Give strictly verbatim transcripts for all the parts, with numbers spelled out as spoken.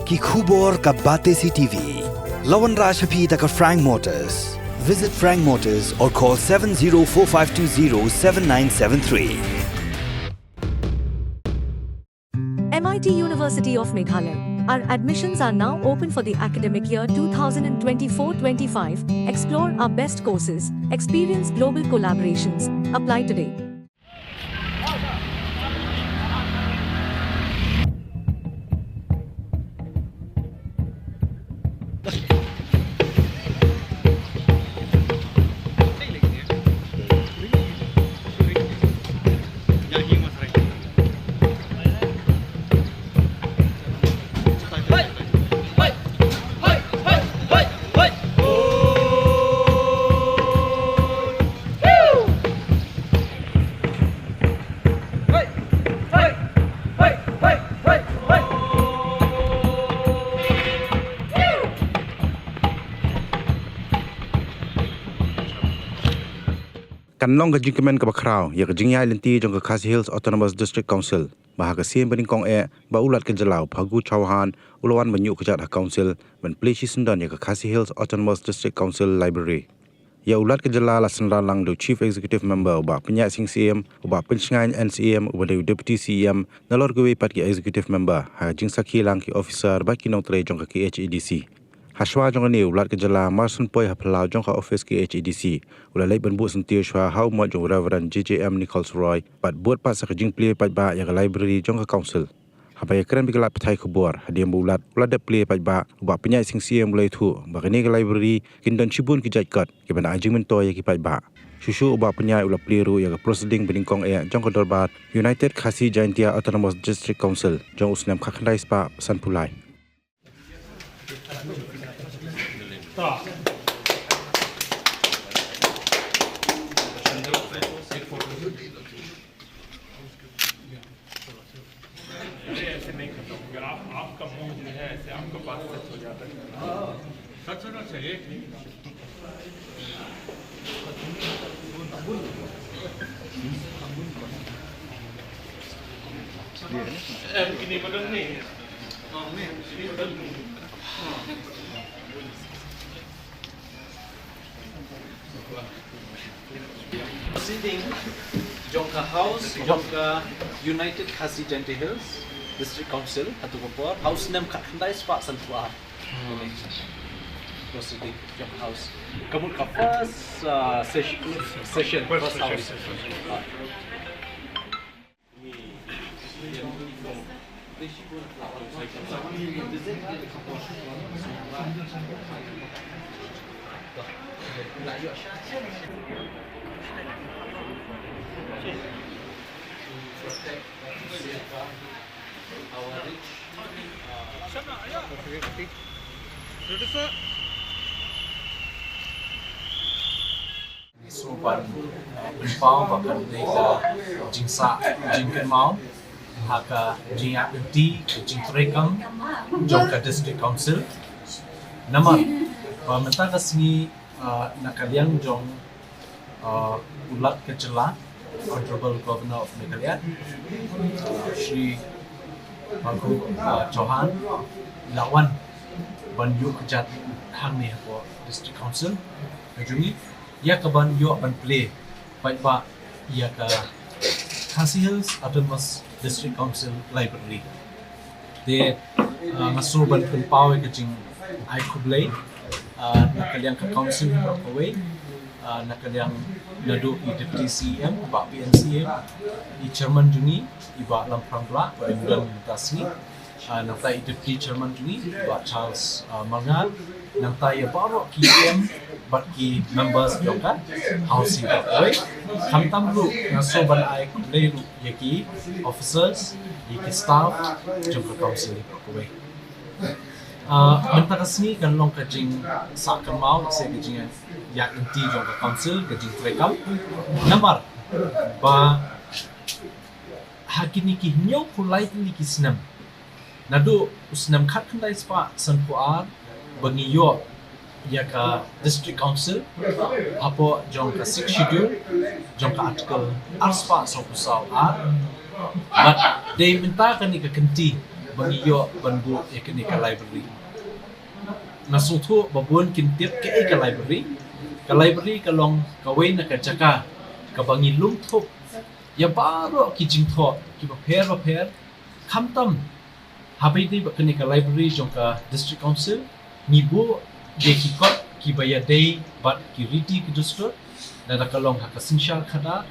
Ki khubor ka Batesi T V. La wanrah sha phi da ka Frank Motors. Visit Frank Motors or call seven zero four five two zero seven nine seven three. M I T University of Meghalaya. Our admissions are now open for the academic year two thousand twenty-four twenty-five. Explore our best courses, experience global collaborations. Apply today. Kan long ka jingkmen kaba khraw ïa ka jingïaid lynti jong ka Khasi Hills Autonomous District Council, ba ha ka sien ba nyngkong eh ba u Lat ka jylla u Phagu Chauhan u la wan ban ïuh kjat ha council ban plie shisyndon ïa ka Khasi Hills Autonomous District Council Library. Ïa u Lat ka jylla la synran lang da u Chief Executive Member u Bah Pynïaid Sing Syiem, u Bah Pynshngaiñ N Syiem uba dei u Deputy C E M, nalor kiwei pat ki Executive Member, ha ka jingsakhi lang ki officer bad ki nongtrei jong ka K H A D C. Ha shuwa jong kane, u Lat ka jylla mar shu poi ha phyllaw jong ka office K H A D C, u la leit ban buh syntiew shuwa ha u mot jong u Reverend J J M Nichols Roy, bad bud pat sa ka jingplie paidbah ïa ka library jong ka council. Haba ïakren bad ki lad pathai khubor, hadien ba u Lat u la dep plie paidbah, u Bah Pynïaid Sing Syiem u la ïathuh ba kane ka library kin don shibun ki jait kot kiban ai jingmyntoi ïa ki paidbah. Shuh shuh u Bah Pynïaid u la plie ruh ïa ka proceeding ba nyngkong eh jong ka dorbar United Khasi Jaintia Autonomous District Council jong u snem khatkhyndai spah sanphew lai. अरे, ऐसे नहीं खत्म होगा। आप, आपका मुंह जो है, ऐसे आपका बात सच हो जाता है। सच होना चाहिए। एम की नहीं, बदल नहीं। Proceeding jong ka House, jong ka United Khasi Jaintia Hills District Council, ha tu ka por, House nem khatkhyndai spah sanphew ar. Proceeding jong ka House. Ka mut ka first, uh, session, session, first House. Ngi sngewbha ban, eh, pynpaw ba kan dei ka jingsah jingkynmaw ha ka jingïaid lynti, ka jingtrei kam jong ka District Council. Namar ba mynta ka sngi, eh, na ka liang jong, eh, u Lat ka jylla, Honourable Governor of Meghalaya, eh, Shri Phagu, eh, Chauhan, la wan ban ïuh kjat hangne hapoh District Council ka jong ngi, ïa kaban ïoh ban plie paidbah ïa ka Khasi Hills Autonomous District Council Library. Te, ah, nga sngew ban pynpaw ïa ka jingai khublei, ah, na ka liang ka council baroh kawei, ah, na ka liang naduh i Deputy C E M, Bah P N Syiem, i Chairman jong ngi, i Bah Lamphrang Blah, ba dang don mynta ka sngi, ah, nangta i Deputy Chairman jong ngi, Bah Charles, ah, Marngar, nangta ïa baroh ki E M bad ki members jong ka House baroh kawei. Khamtam ruh nga sngew ban ai khublei ruh ïa ki officers, ïa ki staff jong ka council baroh kawei. Ah, mynta ka sngi kan long ka jingsah kynmaw, se ka jingïaid lynti jong ka council, ka jingtrei kam. Namar ba ha kine ki hynñiewphew lai tylli ki snem, naduh u snem khatkhyndai spah sanphew ar ba ngi ïoh ïa ka District Council hapoh jong ka Sixth Schedule jong ka Article ar spah sawphew saw ar. Bad dei mynta kane ka kynti ba ngi ïoh ban buh ïa kane ka library. Nga sngewthuh ba bun kin tip kaei ka library. Ka library ka long kawei na ka jaka kaba ngi lum thup ïa baroh ki jingthoh kiba pher ba pher, khamtam haba ïadei bad kane ka library jong ka District Council, ngi buh ïa ki kot kiba ïadei bad ki riti ki dustur, lada ka long ha ka synshar khadar,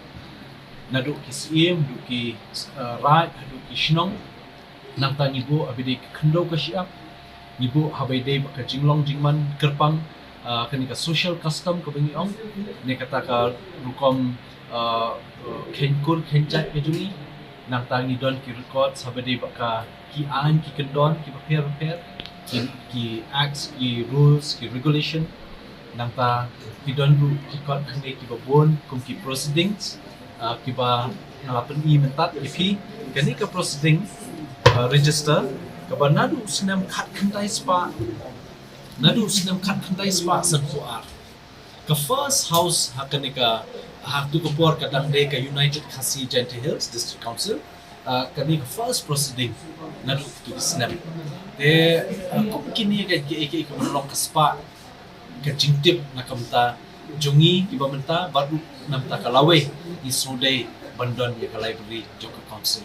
naduh ki syiem, haduh ki, uh, raid, haduh ki shnong. Nangta ngi buh haba ïadei ka khyndew ka shyiap, ngi buh haba ïadei bad ka jinglong jingman kyrpang, uh, kane ka social custom kaba ngi ong, ne kata ka rukom, uh, uh, kheiñ kur kheiñ jait ka jong ngi. Nangta ngi don ki records haba ïadei bad ka ki aiñ ki kyndon kiba pher ba pher, ki, ki acts, ki rules, ki regulation. Nangta ki don ruh ki kot hangne kiba bun kum ki proceedings, uh, kiba nga la pyni mynta ïa phi. Kane ka proceeding, uh, register kaba naduh u snem khatkhyndai spah, naduh u snem khatkhyndai spah sanphew ar, ka first house ha kane ka, ha tu ka por ka dang dei ka United Khasi Jaintia Hills District Council, uh, kane ka first proceeding naduh tu ka snem. Te, uh, kum kine ka, ka, ka, ka long ka spah ka jingtip na ka bynta jong ngi kiba mynta bad ruh na ka bynta ka lawei ngi sngewdei ban don ïa ka library jong ka council.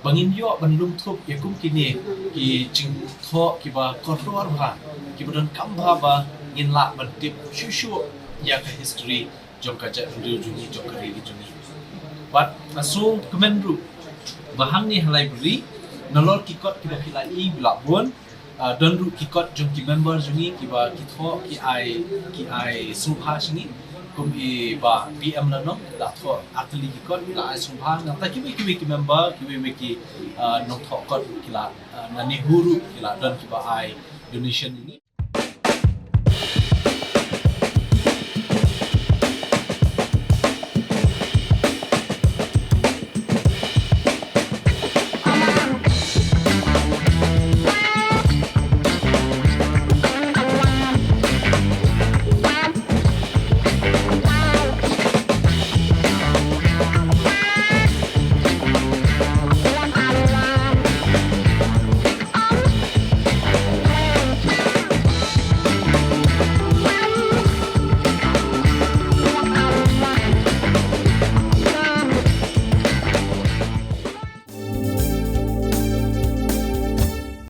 Ba ngin ïoh ban lum thup ïa kum kine ki jingthoh kiba kordor bha, kiba donkam bha ba ngin lah ban tip shuh shuh ïa ka history jong ka jaitbynriew jong ngi, jong ka ri jong ngi. Bad nga sngewkmen ruh ba hangne ha library, nalor ki kot kiba phi la ïohi ba la bun, uh, don ruh ki kot jong ki member jong ngi kiba ki thoh, ki ai, ki ai sngewbha sha ngi. Kum i Bah P M Lanong, la thoh artylli ki kot, la ai sngewbha. Nangta kiwei kiwei ki member, kiwei kiwei ki, uh, nongthoh kot ki la, uh, na NEHU ruh ki la don kiba ai donation ïa ngi.